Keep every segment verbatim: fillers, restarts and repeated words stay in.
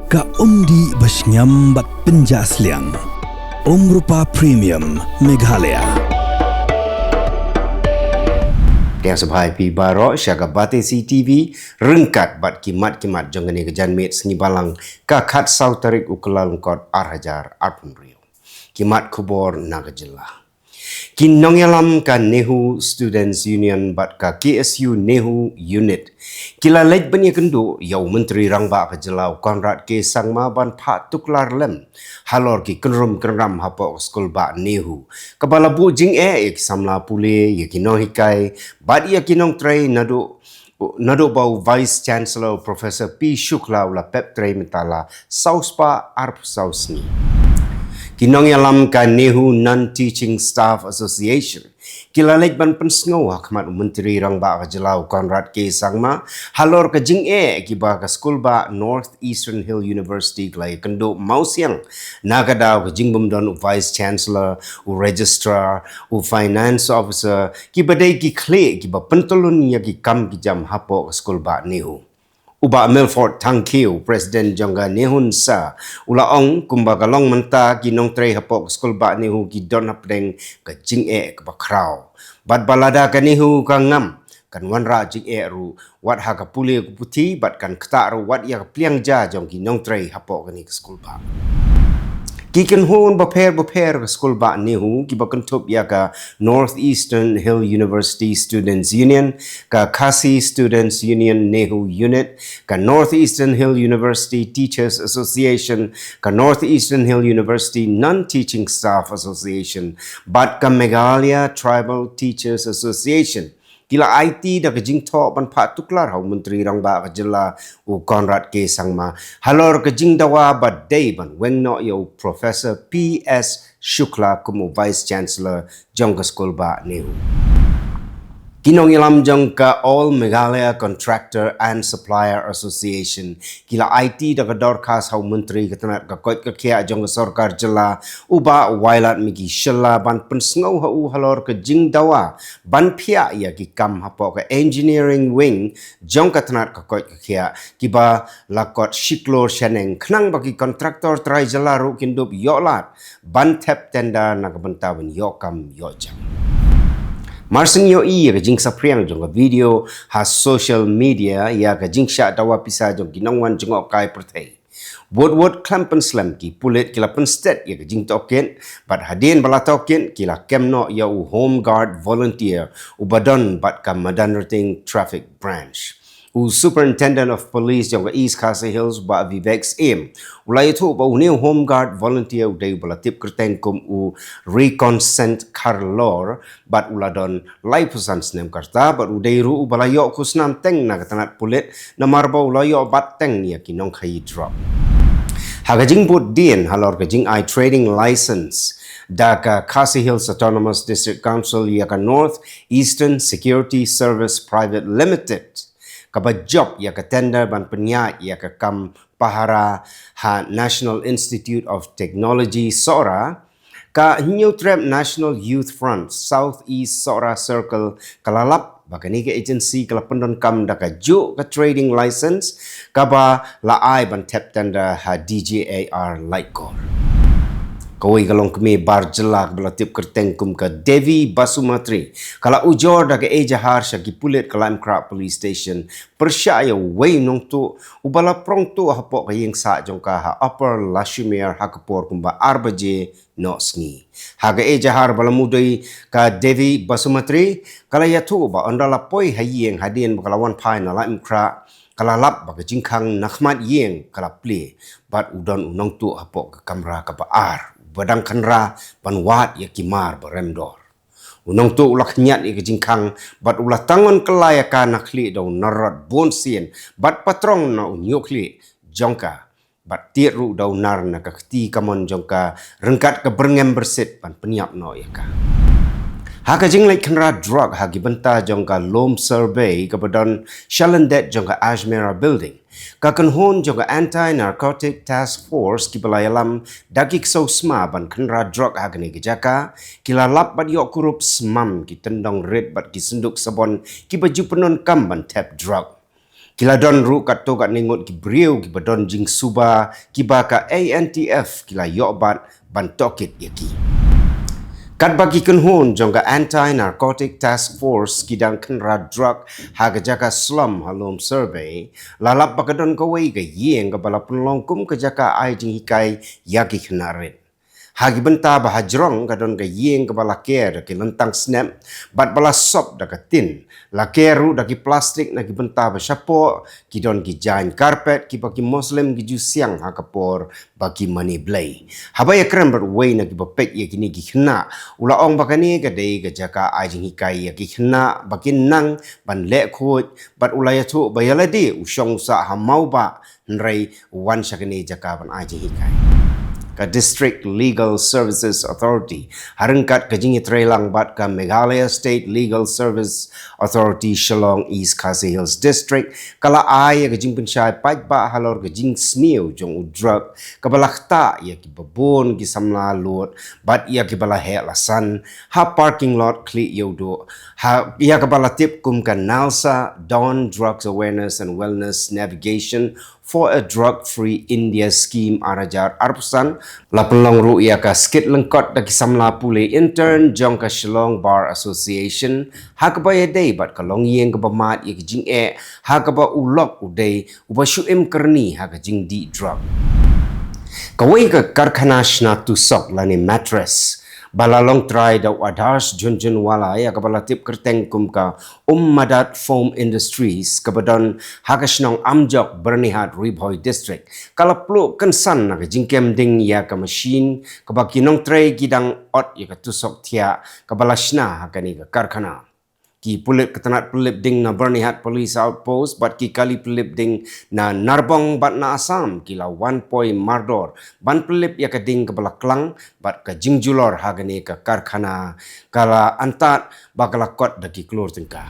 Ka umdih ba shngiam bad pynjah sliang. Umrupa Premium Meghalaya. Pdiang sngewbha ïa phi baroh sha ka Batesi T V, ryngkat bad ki mat ki mat jong kane ka janmiet sngi Balang, ka khatsaw tarik u Kyllalyngkot ar hajar arphew hynriew. Ki mat khubor na ka jylla. Ki nongïalam ka NEHU Students Union bad ka K S U NEHU Unit ki la leit ban ïakynduh ïa u Myntri Rangbah ka jylla u Conrad K Sangma ban phah tuklar lem halor ki kynrum kynram hapoh ka skulbah NEHU, kaba la buh jingeh ïa ki samla pule, ïa ki nonghikai bad ïa ki nongtrei naduh naduh ba u Vice Chancellor Professor P Shukla u la pep trei mynta la saw spah arphew saw sngi. Ki nongïalam ka NEHU Non-Teaching Staff Association ki la leit ban pynsngew ha khmat u Myntri Rangbah ka jylla u Conrad K Sangma halor ka jingeh kiba ka skulbah North Eastern Hill University ka la ïakynduh mawsiang na ka daw ka jingbymdon u Vice Chancellor, u Registrar, u Finance Officer, kiba dei ki khlieh kiba pyntylun ïa ki kam ki jam hapoh ka skulbah NEHU. U Bah Milford Thangkhiew, President jong ka NEHUNSA, u la ong kumba ka long mynta ki nongtrei hapoh ka skulbah NEHU ki don hapdeng ka jingeh kaba khraw. Bad ba lada ka NEHU ka ngam, kan wanrah jingeh ruh wat ha ka pule ka puthi bad kan ktah ruh wat ïa ka pliang ja jong ki nongtrei hapoh kane ka skulbah. Ki kynhun bapher bapher ka skulbah NEHU kiba kynthup ïa ka North Eastern Hill University Students Union, ka Khasi Students Union NEHU Unit, ka North Eastern Hill University Teachers Association, ka North Eastern Hill University Non-Teaching Staff Association, bad ka Meghalaya Tribal Teachers Association, ki la aiti da ka jingthoh ban phah tuklar ha u Myntri Rangbah ka jylla u Conrad K Sangma halor ka jingdawa ba dei ban weng noh ïa u Professor P S Shukla kum u Vice Chancellor jong ka skulbah NEHU. Ki nongïalam jong ka All Meghalaya Contractor and Supplier Association ki la aiti da ka dorkhas ha u Myntri ka tnat ka koit ka khiah jong ka sorkar jylla u Bah Wailadmiki Shylla ban pynsngew ha u halor ka jingdawa ban phiah ïa ki kam hapoh ka engineering wing jong ka tnat ka koit ka khiah kiba la kot shi klur shaneng khnang ba ki kontraktor trai jylla ruh kin dup ïoh lad ban thep tender na ka bynta ban ïoh kam ïoh jam. Marshen ïohi ïa ka jingsaphriang jong ka video ha social media ïa ka jingshah dawa pisa jong ki nongwan jngohkai pyrthei. Wut wut khlem pynslem ki pulit ki la pynstet ïa ka jingtohkit bad hadien ba la tohkit ki la kem noh ïa u Home Guard volunteer uba don bad ka Madanrting Traffic Branch. U Superintendent of Police jong ka East Khasi Hills, Bah Vivek Syiem, u la ïathuh ba une u Home Guard volunteer u dei uba la tip kyrteng kum u Reconsent Kharlor bad u la don laiphew san snem ka rta bad u dei ruh uba la ïoh khusnam teng na ka tnat pulit namar ba u la ïoh bat teng ïa ki nongkhaïi drok. Ha ka jingbud dien halor ka jingai trading license da ka Khasi Hills Autonomous District Council ïa ka North Eastern Security Service Private Limited, kaba jop ïa ka tender ban pynïaid ïa ka kam pahara ha National Institute of Technology Sohra, ka Hynñiewtrep National Youth Front South East Sohra Circle ka la lap ba kane ka agency ka la pyndonkam da kajuh ka trading license kaba la ai ban thep tender ha D G A R Laitkor. Kawei ka longkmie bar jylla kaba la tip kyrteng kum ka Devi Basumatri ka la ujor da ka ejahar sha ki pulit ka Laitumkhrah Police Station pyrshah ïa uwei u nongtuh uba la prong tuh hapoh ka ïingsah jong ka ha Upper Lashumer ha ka por kumba ar baje noh sngi. Ha ka ejahar ba la mudui, ka Devi Basumatri ka la ïathuh ba ynda la poi ha ïing hadien ba ka la wan phai na Laitumkhrah, ka la lap ba ka jingkhang na khmat ïing ka la plie bad u don u nongtuh hapoh ka kamra kaba ar uba dang khynra ban wad ïa ki mar ba rem dor. U nongtuh u la khñiat ïa ka jingkhang bad u la tangon kylla ïa ka na khlieh da u narrot bun sien bad patrong na u hynñiewkhlieh jong ka bad tied ruh da u nar na ka kti kamon jong ka ryngkat ka byrngem byrsit ban pynïap noh ïa ka. Ha ka jingleit khynra drok ha ki bynta jong ka Lum Survey kaba don sha lyndet jong ka Ajmera Building, ka kynhun jong ka Anti Narcotic Task Force kiba la ïalam da ki ksew sma ban khynra drok ha kane ka jaka ki la lap bad ïoh kurup smam ki tyndong rit bad ki synduk sabon kiba ju pyndonkam ban thep drok. Ki la don ruh katto katne ngut ki briew kiba don jingsuba kiba ka A N T F ki la ïoh bat ban tohkit ïa ki. Katba ki kynhun jong ka Anti Narcotic Task Force ki dang kynrad drug ha ka jaka slum ha Lum Survey, la lap ba ka don kawei ka ïing kaba la pynlong kum ka jaka ai jinghikai ïa ki khynnah rit. Ha ki bynta ba hajrong ka don ka ïing kaba la ker da ki lyntang snep bad ba la sop da ka tin, la ker ruh da ki plastik na ki bynta ba shapoh ki don ki jaiñ karpet kiba ki Muslim ki ju siang ha ka por ba ki mane blei. Haba ïakren bad uwei na kiba peit ïa kine ki khynnah, u la ong ba kane ka dei ka jaka ai jinghikai ïa ki khynnah ba kin nang ban leh khuid, bad u la ïathuh ba ïa lade u shong u sah ha Mawbah, hynrei u wan sha kane jaka ban ai jinghikai. Ka District Legal Services Authority, ha ryngkat ka jingïatreilang bad ka Meghalaya State Legal Service Authority Shillong East Khasi Hills District, ka la ai ïa ka jingpynshai paidbah halor ka jingsniew jong u drug kaba la ktah ïa kiba bun ki samla lud bad ïa kiba la heh la san ha parking lot Khlieh Ïewduh, ha ïa kaba la tip kum ka NALSA, Dawn Drugs Awareness and Wellness Navigation for a Drug Free India Scheme ar hajar arphew san. La pynlong ruh ïa ka skit lyngkot da ki samla pule intern jong ka Shillong Bar Association, ha kaba ïadei bad ka longïing kaba mad ïa ki jingeh, ha kaba u lok u dei uba shu im kyrni ha ka jingdih drug. Kawei ka karkhana shna tusok lane mattress ba la long trai da u Adarsh Jhunjhunwala ïa kaba la tip kyrteng kum ka Um Madad Foam Industries kaba don ha ka shnong Amjok, Byrnihat, Ri Bhoi District, ka la pluh kynsan na ka jingkem ding ïa ka machine kaba ki nongtrei ki dang ot ïa ka tusok thiah kaba la shna ha kane ka karkhana. Ki pulit ka tnat pynlip ding na Byrnihat Police Outpost bad ki kali pynlip ding na Narbong bad na Assam ki la wan poi mardor ban pynlip ïa ka ding kaba la klang bad ka jingjulor ha kane ka karkhana ka la antad ba ka la kot da ki klur tyngka.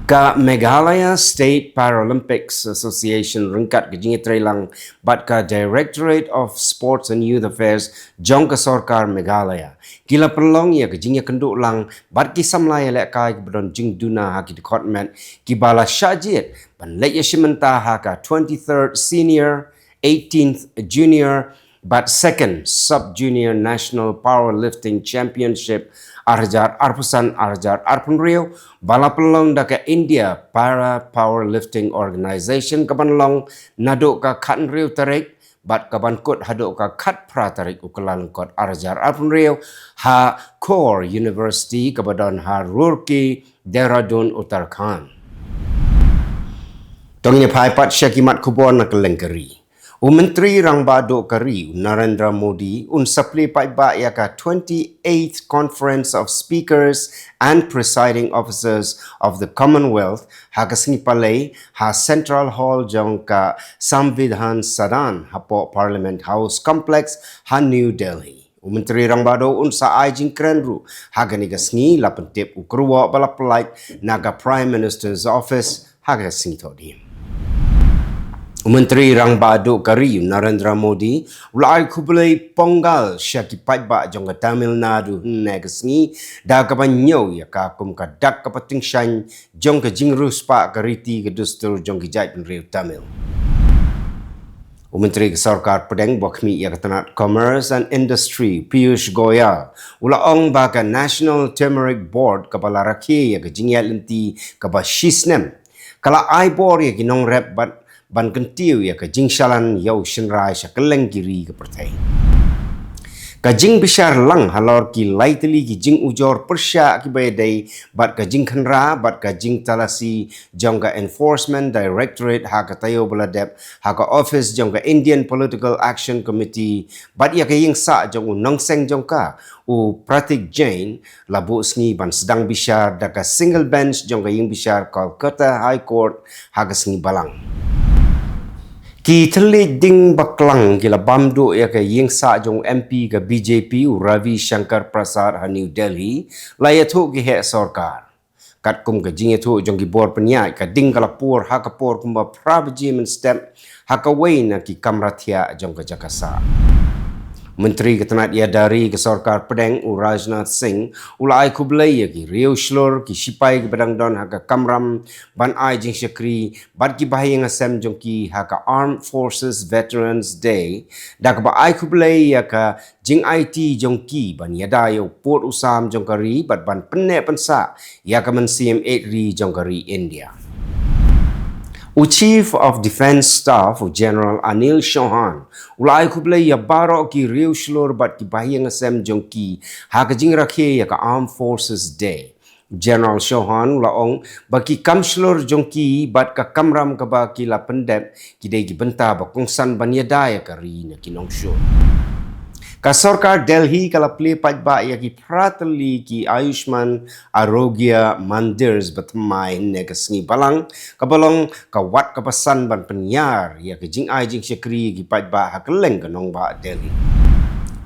Ka Meghalaya State Paralympics Association ryngkat ka jingïatreilang bad ka Directorate of Sports and Youth Affairs jong ka sorkar Meghalaya ki la pynlong ïa ka jingïakynduh lang bad ki samla ïalehkai kiba don jingduna ha ki dkhot met kiba la shah jied ban leit ïashim bynta ha ka twenty-third Senior, eighteenth Junior bad second Sub Junior National Powerlifting Championship ar hajar arphew san ar hajar arphew hynriew ba la pynlong da ka India Para Powerlifting Organization, kaban long naduh ka khathynriew tarik bad kaban kut haduh ka khatphra tarik u Kyllalyngkot ar hajar arphew hynriew ha Kaur University kaba don ha Roorkee, Dehradun, Uttarakhand. To ngin ïa phai pat sha ki mat khubor na kylleng ka ri. U Myntri Rangbah Duh ka ri, u Narendra Modi, un sa plie paidbah ïa ka twenty-eighth Conference of Speakers and Presiding Officers of the Commonwealth ha ka sngi Palei ha Central Hall jong ka Samvidhan Sadan hapoh Parliament House Complex ha New Delhi. U Myntri Rangbah Duh un sa ai jingkren ruh ha kane ka sngi, la pyntip u kyrwoh ba la pyllait na ka Prime Minister's Office ha ka sngi Thohdieng. U Myntri Rangbah Duh ka ri, u Narendra Modi, u la ai khublei Pongal sha ki paidbah jong ka Tamil Nadu hynne ka sngi da kaba ñiew ïa ka kum ka dak kaba tyngshaiñ jong ka jingriewspah ka riti ka dustur jong ki jaitbynriew Tamil. U Myntri ka Sorkar Pdeng ba khmih ïa ka tnat Commerce and Industry, Piyush Goyal, u la ong ba ka National Turmeric Board kaba la rakhe ïa ka jingïaid lynti kaba shisnem ka la ai bor ïa ki nongrep bad ban kyntiew ïa ka jingshalan ïa u shynrai sha kylleng ki ri ka pyrthei. Ka jingbishar lang halor ki lai tylli ki jingujor pyrshah kiba ïadei bad ka jingkhynra bad ka jingtalasi jong ka Enforcement Directorate ha ka taïew ba la dep ha ka office jong ka Indian Political Action Committee bad ïa ka ïingsah jong u nongseng jong ka, u Pratik Jain, la buh sngi ban sdang bishar da ka single bench jong ka ïingbishar Kolkata High Court ha ka sngi Balang. Ki thylliej ding baklang ki la bam duh ïa ka ïingsah jong u M P ka B J P, u Ravi Shankar Prasad, ha New Delhi, la ïathuh ki heh sorkar. Katkum ka jingïathuh jong ki bor pynïaid, ka ding ka la pur ha ka por kumba phra baje mynstep ha kawei na ki kamra thiah jong ka jaka sah. Myntri ka tnat ïada ri ka sorkar pdeng u Rajnath Singh u la ai khublei ïa ki riew shlur ki shipai kiba dang don ha ka kamram ban ai jingshakri bad ki bahaïing hasem jong ki ha ka Armed Forces Veterans Day, da kaba ai khublei ïa ka jingaiti jong ki ban ïada ïa u pud u sam jong ka ri bad ban pynneh pynsah ïa ka mynsiem ïeit ri jong ka ri India. U Chief of Defence Staff u General Anil Chauhan u la ai khublei ïa baroh ki riew shlur bad ki bahaïing hasem jong ki ha ka jingrakhe ïa ka Armed Forces Day. General Chauhan u la ong ba ki kam shlur jong ki bad ka kamram kaba ki la pyndep ki dei ki bynta ba kongsan ban ïada ïa ka ri na ki nongshun. Ka sorkar Delhi ka la plie paidbah ïa ki phra tylli ki Ayushman Arogya Mandirs bathymmai hynne ka sngi Balang, kaba long ka wat kaba san ban pynïar ïa ka jingai jingshakri ïa ki paidbah ha kylleng ka nongbah Delhi.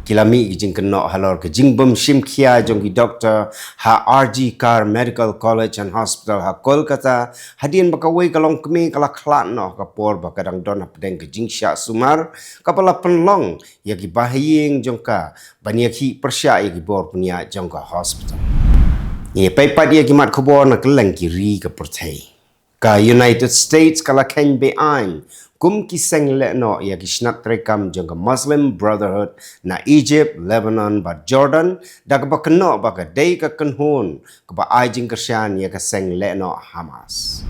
Ki la mih ki jingkynnoh halor ka jingbym shim khia jong ki doktor ha R G Kar Medical College and Hospital ha Kolkata, hadien ba kawei ka longkmie ka la khlad noh ha ka por ba ka dang don hapdeng ka jingshah sumar, kaba la pynlong ïa ki bahaïing jong ka ban ïakhih pyrshah ïa ki bor pynïaid jong ka hospital. Ngin ïa peit pat ïa ki mat khubor na kylleng ki ri ka pyrthei. Ka United States ka la kheiñ be-aiñ kum ki seng lehnoh ïa ki shnat treikam jong ka Muslim Brotherhood na Egypt, Lebanon bad Jordan, da kaba kynnoh ba ka dei ka kynhun kaba ai jingkyrshan ïa ka seng lehnoh Hamas.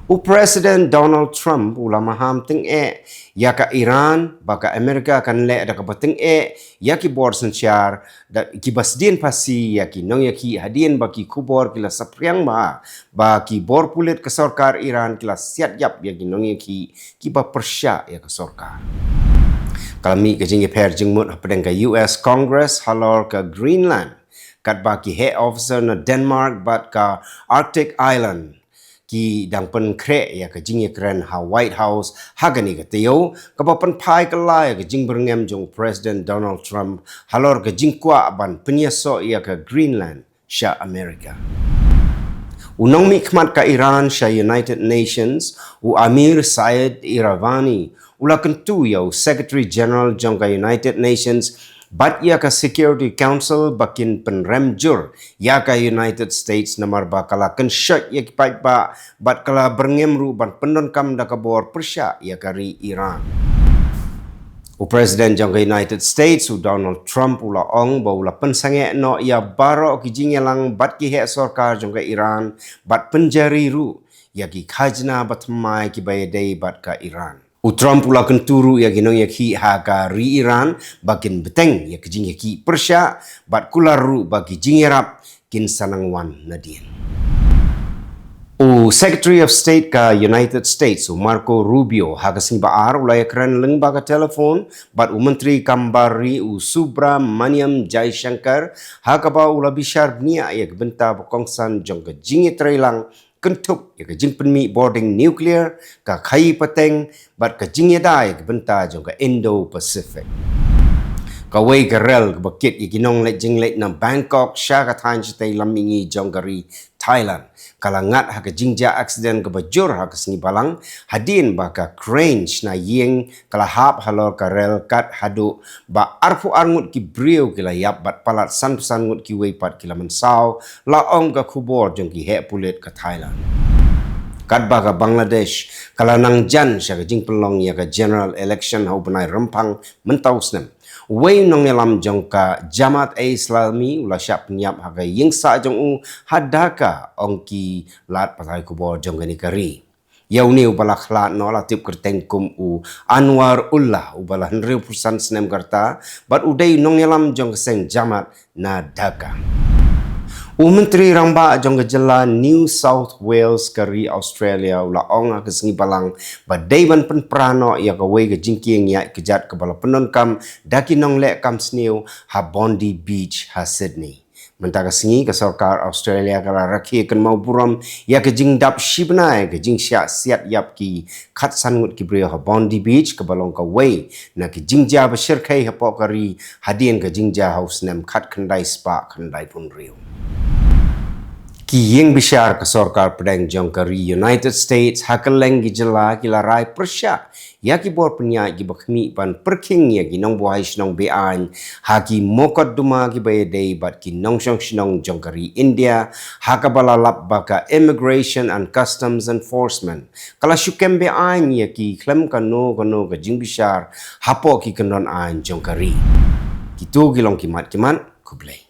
U President Donald Trump u la maham tyngeh ïa ka Iran ba ka Amerika kan leh da kaba tyngeh ïa ki bor synshar da kiba sdien phasi ïa ki nongïakhih, hadien ba ki khubor ki la saphriang bha ba ki bor pulit ka sorkar Iran ki la siat ïap ïa ki nongïakhih kiba pyrshah ïa ka sorkar. Ka la mih ka jingïapher jingmut hapdeng ka U S Congress halor ka Greenland, katba ki heh officer na Denmark bad ka Arctic Island ki dang pynkhreh ïa ka jingïakren ha White House ha kane ka taïew, kaba pynphai kylla ïa ka jingbyrngem jong u President Donald Trump halor ka jingkwah ban pynïasoh ïa ka Greenland sha Amerika. U nongmihkhmat ka Iran sha United Nations, u Amir Said Iravani, u la kyntu ïa u Secretary General jong ka United Nations bad ïa ka Security Council ba kin pynrem jur ïa ka United States namar ba ka la kynshoit ïa ki paidbah bad ka la byrngem ruh ban pyndonkam da ka bor pyrshah ïa ka ri Iran. U President jong ka United States, u Donald Trump, u la ong ba u la pynsangeh noh ïa baroh ki jingïalang bad ki heh sorkar jong ka Iran bad pynjari ruh ïa ki khajna bathymmai kiba ïadei bad ka Iran. U Trump u la kyntu ruh ïa ki nongïakhih ha ka ri Iran ba kin bteng ïa ki jingïakhih pyrshah bad kular ruh ba ki jingïarap kin sa nang wan nadien. U Secretary of State ka United States, u Marco Rubio, ha ka sngi ba ar u la ïakren lyngba ka telephone bad u Myntri Kam Bar Ri, u Subramaniam Jaishankar, ha kaba u la bishar bniah ïa ka bynta ba kongsan jong ka jingïatreilang kynthup ïa ka jingpynmih bording nuclear, ka khaïi pateng bad ka jingïada ïa ka bynta jong ka Indo-Pacific. Kawei ka rel kaba kit ïa ki nongleit jingleit na Bangkok sha ka thaiñ shatei lam mihngi jong ka ri Thailand ka la ngat ha ka jingjia accident kaba jur ha ka sngi Balang, hadien ba ka crane shna ïing ka la hap halor ka rel kat haduh ba arphew ar ngut ki briew ki la ïap bad palat sanphew san ngut kiwei pat ki la mynsaw, la ong ka khubor jong ki heh pulit ka Thailand. Katba ka Bangladesh ka la nang jan sha ka jingpynlong ïa ka general election ha u bnai Rymphang mynta u snem, uwei u nongïalam jong ka Jamaat-e-Islami u la shah pynïap ha ka ïingsah jong u ha Dhaka, ong ki lad pathai khubor jong kane ka ri. Ïa une uba la khlad noh la tip kyrteng kum u Anwar Ullah, uba la hynriewphew san snem ka rta bad u dei u nongïalam jong ka seng Jamaat na Dhaka. U Myntri Rangbah jong ka jylla New South Wales ka ri Australia u la ong ha ka sngi Balang ba dei ban pynpra noh ïa kawei ka jingkieng ïaid kjat kaba la pyndonkam da ki nongleh kam sniew ha Bondi Beach ha Sydney. Mynta ka sngi ka sorkar Australia ka la rakhe kynmaw burom ïa ka jingdap shi bnai ka jingshah siat ïap ki khatsan ngut ki briew ha Bondi Beach, kaba long kawei na ki jingjia ba shyrkhei hapoh ka ri hadien ka jingjia ha u snem khatkhyndai spah khyndaiphew hynriew. Ki ïing bishar ka sorkar pdeng jong ka ri United States ha kylleng ki jylla ki la rai pyrshah ïa ki bor pynïaid kiba khmih ban pyrkhing ïa ki nongbuhai shnong be-aiñ ha ki mukotduma kiba ïadei bad ki nongshong shnong jong ka ri India, ha kaba la lap ba ka Immigration and Customs Enforcement ka la shu kem be-aiñ ïa ki khlem kano kano ka jingbishar hapoh ki kyndon aiñ jong ka ri. Kito ki long ki mat ki mat. Khublei.